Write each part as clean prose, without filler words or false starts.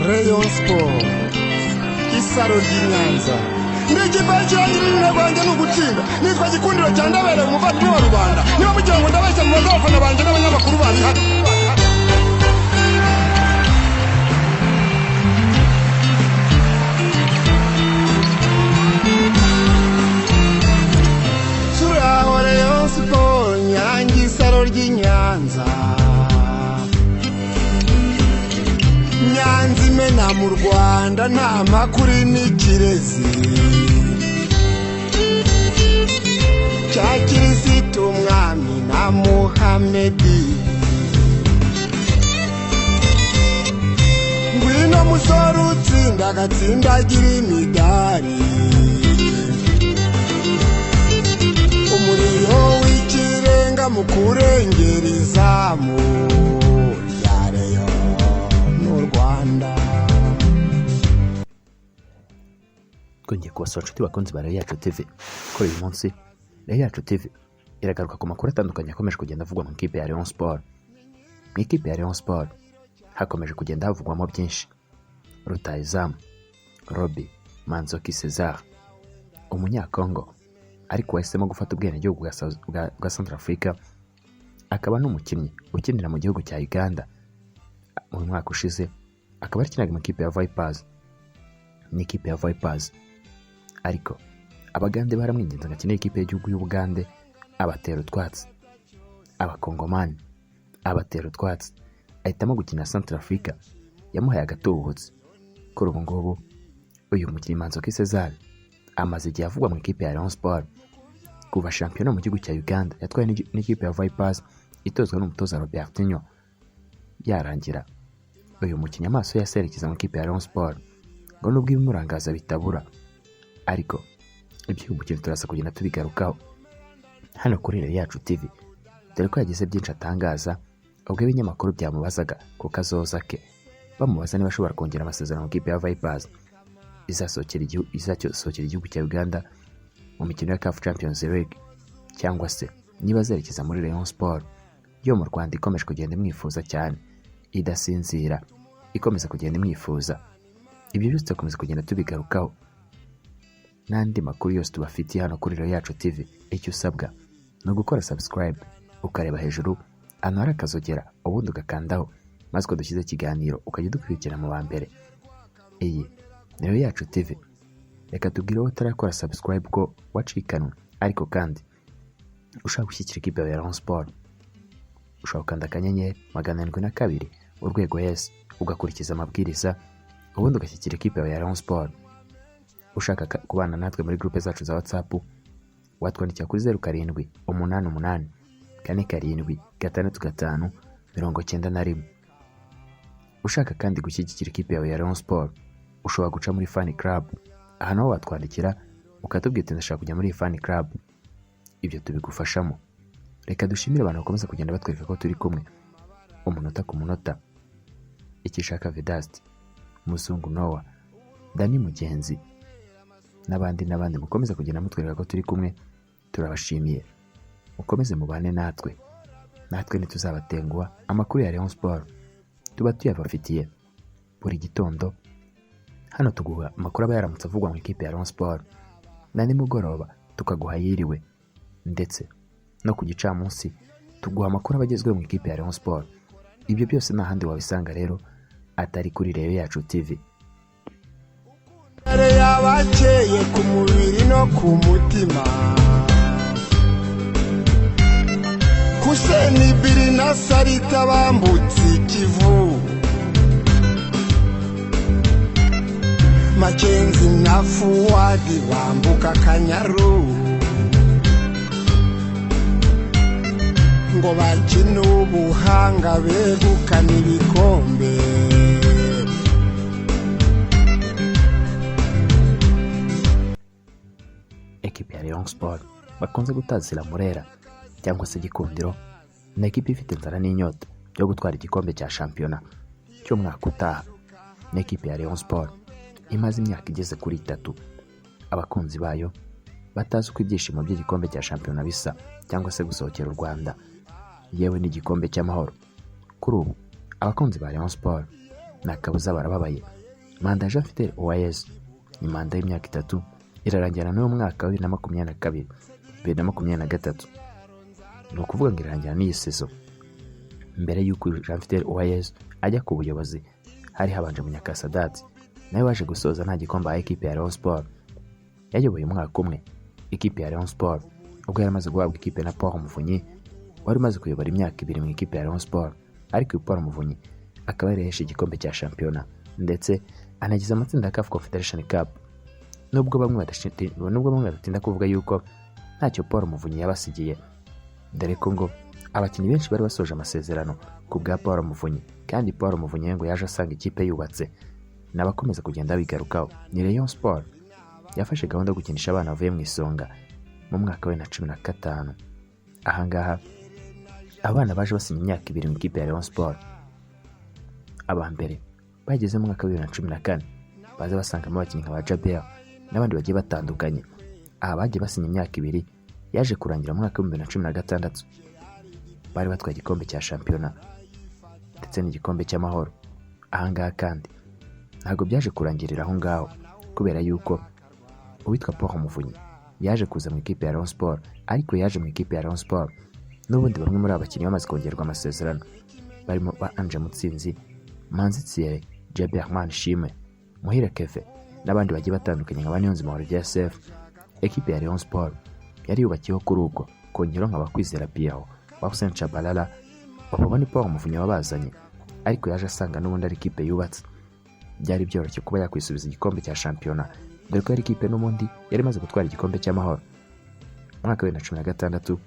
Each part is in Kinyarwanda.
Rayon Sport, isaro ry'i Nyanza. Ndi ikipe y'ikirangira, intego yanjye ni ugutsinda. Nitwa Gikundiro cya Ndabereye, umuvandimwe wa rubanda. Niba mugira ngo ndabeshya, mubaze abafana banjye n'abanyamakuru bari hano. Turaho Rayon Sport, Nyange, isaro ry'i Nyanza, Nyanza imena mu Rwanda, nta makuru n'ikirezi cya Kirisitu, umwami na Muhamedi. Ngwino musore utsinda agatsindagira imidari, umuriro w'ikirenga mu kurengera izamu rya Rayon n'u Rwanda. Twongeye kubasura, inshuti bakunzi ba Rayon Yacu TV. Kuri uyu munsi Rayon Yacu TV iragaruka ku makuru atandukanye akomeje kugenda avugwa mu ikipe ya Rayon Sport. Mu ikipe ya Rayon Sport hakomeje kugenda havugwamo byinshi. Rutahizamu Roby Manzoki Cesar, umunyakongo ariko wahisemo gufata ubwenegihugu bwa Centrafrica, akaba n'umukinnyi ukinira mu gihugu cya Uganda, mu mwaka ushize akaba yakinaga mu ikipe ya Vipers, n'ikipe ya Vipers, ariko Abagande baramwinginze ngo akine ikipe y'igihugu y'Ubugande, abatera utwatsi, Abakongomani abatera utwatsi, ahitamo gukina Centrafrica yamuhaye agatubutse. Kuri ubu ngubu uyu mukinnyi Manzoki Cesar amaze igihe avugwa mu ikipe ya Rayon Sport kuva shampiyona mu gihugu cya Uganda yatwaye n'ikipe ya Vipers itozwa n'umutoza Robertinho yarangira, uyu mukinnyi amaso ye aserekeza mu ikipe ya Rayon Sport, ngo nubwo ibimurangaza bitabura, ariko iby'uyu mukino turaza kugenda tubigarukaho hano kuri Rayon Yacu TV, dore ko yagize byinshi atangaza ubwo ibinyamakuru byamubazaga ku kazoza ke, bamubaza niba ashobora kongera amasezerano mu ikipe ya Vipers izasohokera igihugu cya Uganda mu mikino ya CAF Champions League, cyangwa se niba azerekeza muri Rayon Sport yo mu Rwanda ikomeje kugenda imwifuza cyane, idasinzira, ikomeza kugenda imwifuza. Ibyo byose tugakomeza kugenda tubigarukaho n'andi makuru yose tubafitiye hano kuri Rayon Yacu TV. Icyo usabwa ni ugukora subscribe, ukareba hejuru ahantu hari akazogera, ubundi ugakandaho, maze uko dushyize ikiganiro ukajya udukurikira mu ba mbere. Iyi ni Rayon Yacu TV. Reka tubwire wowe utarakora subscribe ko wacikanwe. Ariko kandi ushaka gushyigikira ikipe ya Rayon Sport, ushobora gukanda *702# yes, ugakurikiza amabwiriza, ubundi ugashyigikira ikipe ya Rayon Sport. Ushaka kubana natwe muri groupe zacu za WhatsApp, watwandikira kuri 0788476591. Ushaka kandi gushyigikira ikipe yawe ya Rayon Sport, ushobora guca muri fan club. Aha naho watwandikira ukatubwira uti: "Ndashaka kujya muri iyi fan club." Ibyo tubigufashamo. Reka dushimire abantu bakomeza kugenda batwereka ko turi kumwe umunota ku munota: Ikishaka Vedaste, Muzungu Noah, Dani Mugenzi n'abandi n'abandi. Mukomeza kugenda mutwereka ko turi kumwe, turabashimiye. Mukomeze mubane natwe, natwe ntituzabatenguha. Amakuru ya Rayon Sport tuba tuyabafitiye buri gitondo hano, tuguha amakuru aba yaramutse avugwa mu ikipe ya Rayon Sport, na nimugoroba tukaguha yiriwe, ndetse no ku gicamunsi tuguha amakuru aba agezweho mu ikipe ya Rayon Sport. Ibyo byose nta handi wabisanga rero atari kuri Rayon Yacu TV. Yabakeye ku mubiri no ku mutima, Huseni Biri na Sarita bambutse Ikivu, Makenzi na Fuwadi bambuka Akanyaru, ngo bakine ubuhanga begukana ibikombe. Ekipe ya Rayon Sport bakunze gutazira Murera cyangwa se Gikundiro ni ekipe ifite inzara n'inyota byo gutwara igikombe cya shampiyona cy'umwaka utaha. Ni ekipe ya Rayon Sport imaze imyaka igeze kuri 3 abakunzi bayo batazi uko ibyishimo by'igikombe cya shampiyona bisa, cyangwa se gusohokera u Rwanda, yewe n'igikombe cy'Amahoro. Kuri ubu abakunzi ba Rayon Sport nta kabuza barababaye. Manda ya Jean Fidel Uwayezu ni manda y'imyaka 3, irarangira n'uyu mwaka wa 2022 2023, ni ukuvuga ngo irarangira n'iyi saison. Mbere y'uko Jean Fidel Uwayezu ajya ku buyobozi, hari habanje Munyakasadati, nawe waje gusoza nta gikombe aha ekipe ya Rayon Sport. Yayoboye umwaka umwe ikipe ya Rayon Sport ubwo yari amaze guhabwa ikipe na Paul Muvunyi, wari umaze kuyobora imyaka 2 mu ikipe ya Rayon Sport. Ariko uyu Paul Muvunyi akaba yaraheshe igikombe cya shampiyona, ndetse anagize amatsinda ya CAF Confederation Cup, nubwo bamwe badatinda kuvuga yuko ntacyo Paul Muvunyi yabasigiye, dore ko ngo abakinnyi benshi bari basoje amasezerano ku bwa Paul Muvunyi, kandi Paul Muvunyi ngo yaje asanga ikipe yubatse. N'abakomeza kugenda bigarukaho ni Rayon Sport yafashe gahunda yo gukinisha abana bavuye mu Isonga mu mwaka wa 2015. Ahangaha abana baje basinya imyaka 2 mu ikipe ya Rayon Sport. Aba mbere bageze mu mwaka wa 2014 baza basangamo abakinnyi nka ba Jabel n'abandi bagiye batandukanye. Aha bagiye basinya imyaka 2, yaje kurangira mu mwaka wa 2016 bari batwaye igikombe cya shampiyona ndetse n'igikombe cy'amahoro. Ahangaha kandi ntabwo byaje kurangirira aho ngaho, kubera yuko uwitwa Paul Muvunyi yaje kuza mu ikipe ya Rayon Sport, ariko yaje mu ikipe ya Rayon Sport n'ubundi bamwe muri aba bakinnyi bamaze kongerwa amasezerano, barimo ba Ange Mutsinzi, Manzi Thierry, Jabel Manishimwe, Muhire Keve n'abandi bagiye batandukanye nka ba Niyonzima Olivier Sefu. Ekipe ya Rayon Sport yari yubakiyeho kuri ubwo kongeraho nka Bakwizera Pierrot, ba Hussein Tchabalala, baba ni Paul Muvunyi wabazanye, ariko yaje asanga n'ubundi ari ikipe yubatse. Byari byoroshye kuba yakwisubiza igikombe cya shampiyona, dore ko yari ikipe n'ubundi yari imaze gutwara igikombe cy'amahoro mu mwaka wa 2016,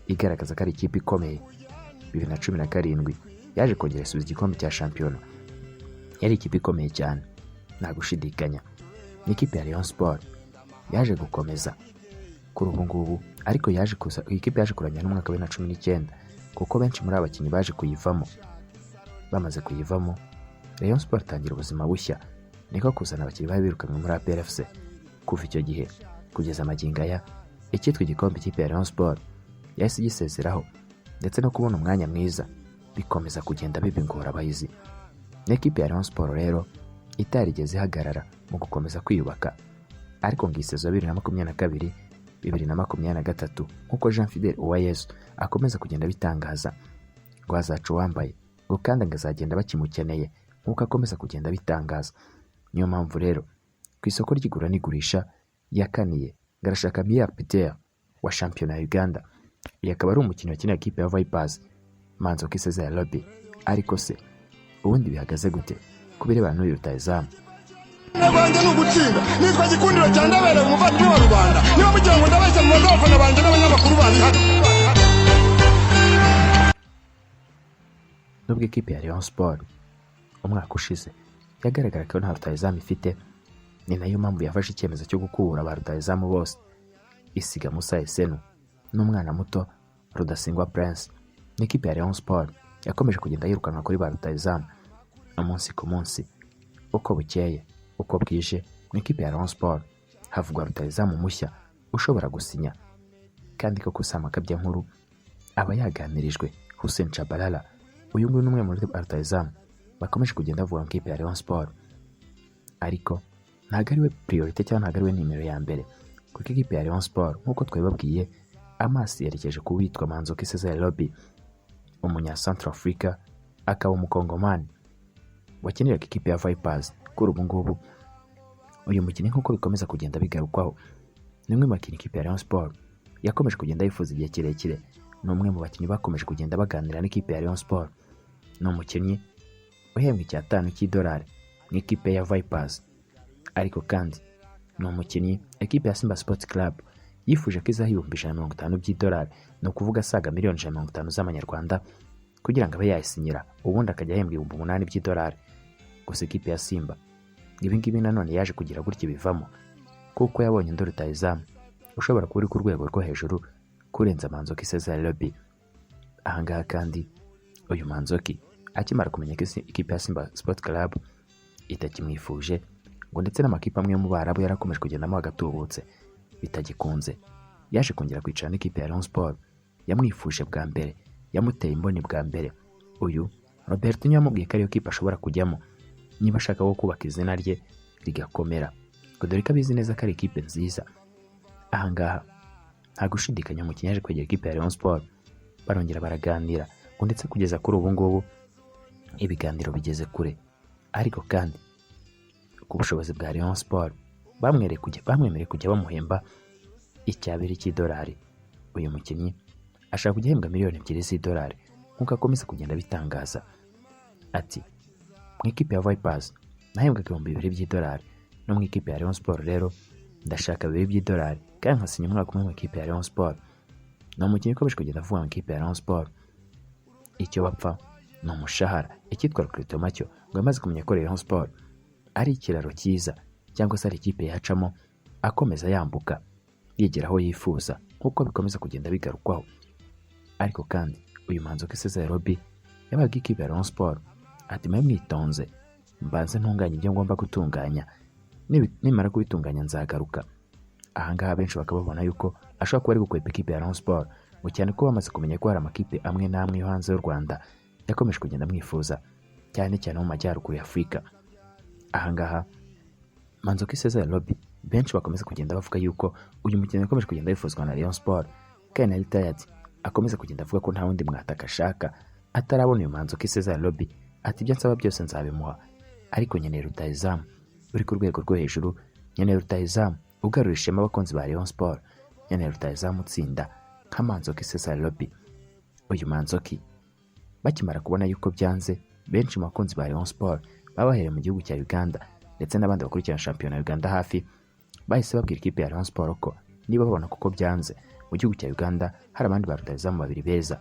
igaragaza ko ari ikipe ikomeye. 2017 yaje kongera isubiza igikombe cya shampiyona. Yari ikipe ikomeye cyane, nta gushidikanya. Ni ikipe ya Rayon Sport yaje gukomeza kuri ubu ngubu, ariko yaje kuza iyi kipe yaje kurangira n'umwaka wa 2019, kuko benshi muri aba bakinnyi baje kuyivamo. Bamaze kuyivamo, Rayon Sport itangira ubuzima bushya, niko kuzana abakinnyi bari birukanywe muri APR FC. Kuva icyo gihe kugeza magingo aya, icyitwa igikombe ikipe ya Rayon Sport yahise igisezeraho, ndetse no kubona umwanya mwiza bikomeza kugenda biba ingorabahizi. N'ikipe ya Rayon Sport rero itarigeze ihagarara mu gukomeza kwiyubaka, ariko ngo iyi saison ya 2022 2023, nk'uko Jean Fidel Uwayezu akomeza kugenda abitangaza, ngo hazaca uwambaye, ngo kandi ngo azagenda bakimukeneye, nk'uko akomeza kugenda abitangaza. Niyo mpamvu rero ku isoko ry'igura n'igurisha yakaniye ngo arashaka Mier Peter wa shampiyona ya Uganda. Uyu akaba ari umukinnyi wakinira ikipe ya Vipers, Manzoki Cesar Lobby. Ariko se ubundi bihagaze gute ku birebana n'uyu rutahizamu? Rwanjye ni ugutsinda. Nitwa Gikundiro cya Ndabereye, umuvandimwe wa rubanda. Niba mugira ngo ndabeshya, mubaze abafana banjye n'abanyamakuru babihari. Nubwo ikipe ya Rayon Sport umwaka ushize yagaragara ko nta rutahizamu ifite, ni nayo mpamvu yafashe icyemezo cyo gukura ba rutahizamu bose, isiga Musa Esenu n'umwana muto Rudasingwa Prince. N'ikipe ya Rayon Sport yakomeje kugenda yirukanka kuri ba rutahizamu umunsi ku munsi, uko bukeye uko bwije. Mu ikipe ya Rayon Sport havugwa rutahizamu mushya ushobora gusinya, kandi koko si amakabya nkuru, aba yaganirijwe. Hussein Tchabalala, uyu nguyu ni umwe muri ba rutahizamu bakomeje kugenda bavuga mu ikipe ya Rayon Sport, ariko ntabwo ari we priorité cyangwa ntabwo ari we nimero ya mbere, kuko ikipe ya Rayon Sport, nk'uko twabibabwiye, amaso yerekeje ku witwa Manzoki Cesar Lobby, umunya Central Africa akaba umukongomani wakiniraga ikipe ya Vipers. Kuri ubu ngubu uyu mukinnyi, nk'uko bikomeza kugenda bigarukwaho, ni umwe mu bakinnyi ikipe ya Rayon Sport yakomeje kugenda yifuza igihe kirekire. Ni umwe mu bakinnyi bakomeje kugenda baganira n'ikipe ya Rayon Sport. Ni umukinnyi uhembwa icyatanu cy'idolari mu ikipe ya Vipers, ariko kandi ni umukinnyi ekipe ya Simba Sports Club yifuje ko izaha 150,000 by'idolari, ni ukuvuga asaga miliyoni 150 z'amanyarwanda, kugira ngo abe yayisinyira, ubundi akajya ahembwa 8,000 by'idolari. Gusa ikipe ya Simba ibi ngibi nanone yaje kugira gutya bivamo, kuko yabonye undi rutahizamu ushobora kuba uri ku rwego rwo hejuru kurenza Manzoki Cesar Lobby. Ahangaha kandi uyu Manzoki akimara kumenya ko ikipe ya Simba Sport Club itakimwifuje, ngo ndetse n'amakipe amwe yo mu Barabu yarakomeje kugendamo agatubutse bitagikunze, yaje kongera kwicara n'ikipe ya Rayon Sport yamwifuje bwa mbere, yamuteye imboni bwa mbere. Uyu Robertinho yamubwiye ko ariyo kipe ashobora kujyamo. niba ashaka ko kubaka izina rye rigakomera, ngo dore ko abizi neza ko ari ikipe nziza. Ahangaha nta gushidikanya, umukinnyi yaje kwegera ikipe ya Rayon Sport, barongera baraganira, ngo ndetse kugeza kuri ubu ngubu ibiganiro bigeze kure. Ariko kandi ku bushobozi bwa Rayon Sport, bamwemereye kujya bamuhemba icyabiri cy'idolari. Uyu mukinnyi ashaka kujya ahembwa 2 miliyoni z'idolari, nk'uko akomeza kugenda abitangaza. Ati: "Mu ikipe ya Vipers nahembwaga 2000 by'idolari, no mu ikipe ya Rayon Sport rero ndashaka 2 by'idolari, kandi nkasinya umwaka umwe mu ikipe ya Rayon Sport." Ni umukinnyi ukomeje kugenda avuga mu ikipe ya Rayon Sport, icyo bapfa ni umushahara. Icyitwa recrutement cyo ngo yamaze kumenya ko Rayon Sport ari ikiraro cyiza, cyangwa se ari ikipe yacamo akomeza yambuka yegera aho yifuza, nk'uko bikomeza kugenda bigarukwaho. Ariko kandi uyu Manzoki Cesar Robi yabaga ikipe ya Rayon Sport ati: "Mwe mwitonze, mbanze ntunganye ibyo ngomba gutunganya, nimara kubitunganya nzagaruka." Ahangaha benshi bakaba babona yuko ashobora kuba ari gukwepa ikipe ya Rayon Sport, ngo cyane ko bamaze kumenya ko hari amakipe amwe n'amwe yo hanze y'u Rwanda yakomeje kugenda amwifuza, cyane cyane mu majyaruguru ya Afurika. Ahangaha Manzoki Cesar Robi, benshi bakomeza kugenda bavuga yuko uyu mukinnyi yakomeje kugenda yifuzwa na Rayon Sport, kandi na retired akomeza kugenda avuga ko nta wundi mwataka ashaka atarabona uyu Manzoki Cesar Robi. Ati: "Ibyo nsaba byose nzabimuha, ariko nkeneye rutahizamu uri ku rwego rwo hejuru, nkeneye rutahizamu ugarura ishema abakunzi ba Rayon Sport, nkeneye rutahizamu utsinda nka Manzoki Cesar Robi." Uyu Manzoki bakimara kubona yuko byanze, benshi mu bakunzi ba Rayon Sport baba bahereye mu gihugu cya Uganda ndetse n'abandi bakurikirana shampiyona ya Uganda hafi, bahise babwira ikipe ya Rayon Sport ko niba babona kuko byanze mu gihugu cya Uganda, hari abandi ba rutahizamu babiri beza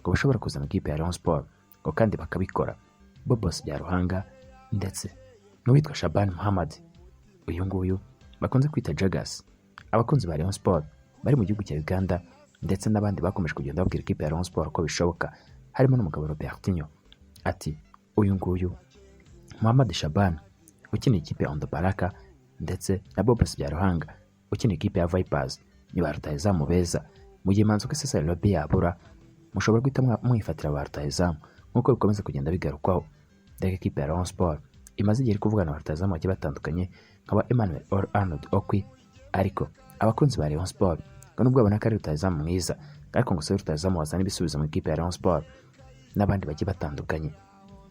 ngo bashobora kuza mu ikipe ya Rayon Sport, ngo kandi bakabikora: Bobos Byaruhanga ndetse n'uwitwa Shaban Muhammad, uyu nguyu bakunze kwita Jagas. Abakunzi ba Rayon Sport bari mu gihugu cya Uganda ndetse n'abandi bakomeje kugenda babwira ikipe ya Rayon Sport ko bishoboka, harimo n'umugabo Robertinho, ati: "Uyu nguyu Muhammad Shaban ukina ikipe ya Onduparaka ndetse na Bobos Byaruhanga ukina ikipe ya Vipers ni ba rutahizamu beza. Mu gihe Manzoki Cesar Robi yabura, mushobora guhita mwifatira ba rutahizamu," nk'uko bikomeza kugenda bigarukwaho. Dore ikipe ya Rayon Sport imaze igihe iri kuvugana na ba rutahizamu bagiye batandukanye nka ba Emmanuel Arnold Okwi, ariko abakunzi ba Rayon Sport ngo nubwo babona ko ari rutahizamu mwiza, ariko ngo si rutahizamu wazana ibisubizo mu ikipe ya Rayon Sport, n'abandi bagiye batandukanye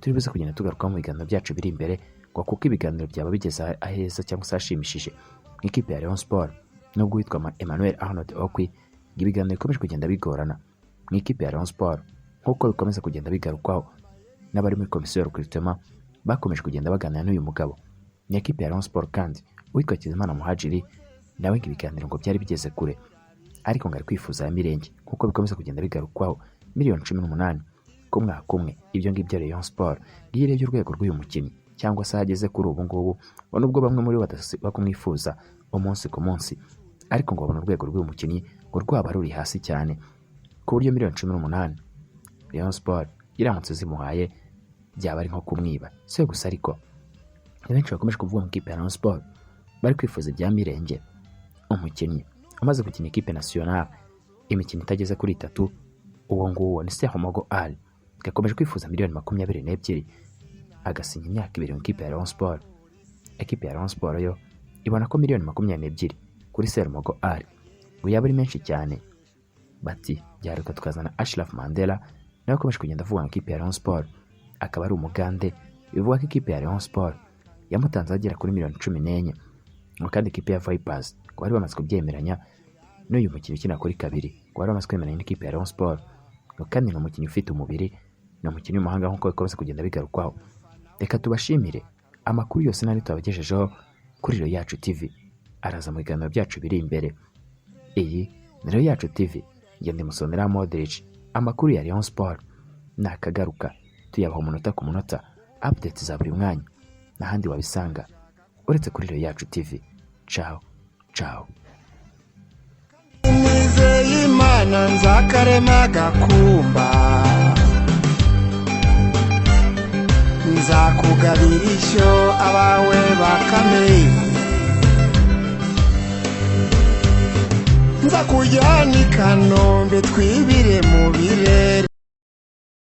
turi buze kugenda tugarukaho mu biganiro byacu biri imbere, ngo kuko ibiganiro byaba bigeze aheza cyangwa se ahashimishije mu ikipe ya Rayon Sport, nubwo witwa Emmanuel Arnold Okwi ngo ibiganiro bikomeje kugenda bigorana mu ikipe ya Rayon Sport, nk'uko bikomeza kugenda bigarukwaho n'abari muri komisiyo ya recrutement bakomeje kugenda baganira n'uyu mugabo. Ni ikipe ya Rayon Sport kandi uwitwa Hakizimana Muhadjiri nawe ngo ibiganiro ngo byari bigeze kure, ariko ngo ari kwifuza ya Mirenge, nk'uko bikomeza kugenda bigarukwaho, miliyoni 18 ku mwaka umwe. Ibyo ngibyo Rayon Sport ngiyo irebye urwego rw'uyu mukinnyi cyangwa se ahageze kuri ubu ngubu, ngo nubwo bamwe muri bo badasiba kumwifuza umunsi ku munsi, ariko ngo babona urwego rw'uyu mukinnyi ngo rwaba ruri hasi cyane, ku buryo miliyoni 18 Rayon Sport iramutse zimuhaye byaba ari nko kumwiba. Si gusa, ariko benshi bakomeje kuvuga mu ikipe ya Rayon Sport bari kwifuza ibya Mirenge, umukinnyi umaze gukina ikipe nationale imikino itageze kuri itatu. Uwo nguwo ni Serumogo Ali, gakomeje kwifuza miliyoni 22 agasinya imyaka 2 mu ikipe ya Rayon Sport. Ekipe ya Rayon Sport yo ibona ko miliyoni 22 kuri Serumogo Ali ngo yaba ari menshi cyane. Bati: "Byaruka tukazana Ashraf Mandela," nawe akomeje kugenda avuga mu ikipe ya Rayon Sport, akaba ari umugande bivuga ko ikipe ya Rayon Sport yamutanze agera kuri miliyoni 14, ngo kandi ikipe ya Vipers ngo bari bamaze kubyemeranya n'uyu mukinnyi ukina kuri kabiri, ngo bari bamaze kwemeranya n'ikipe ya Rayon Sport, ngo kandi ni umukinnyi ufite umubiri, ni umukinnyi w'umuhanga, nk'uko bikomeza kugenda bigarukwaho. Reka tubashimire. Amakuru yose n'andi tubagejejeho kuri Rayon Yacu TV araza mu biganiro byacu biri imbere. Iyi ni Rayon Yacu TV, ngende musonera Modric. Amakuru ya Rayon Sport nakagaruka, tuyabaha umunota ku munota, update za buri mwanya, n'ahandi wabisanga uretse kuri Rayon Yacu TV. Ciao ciao. Nizeye Imana nzakarema gakumba, nzakugabira ishyo abawe bakame, nzakujyana i Kanombe twibire mu birere.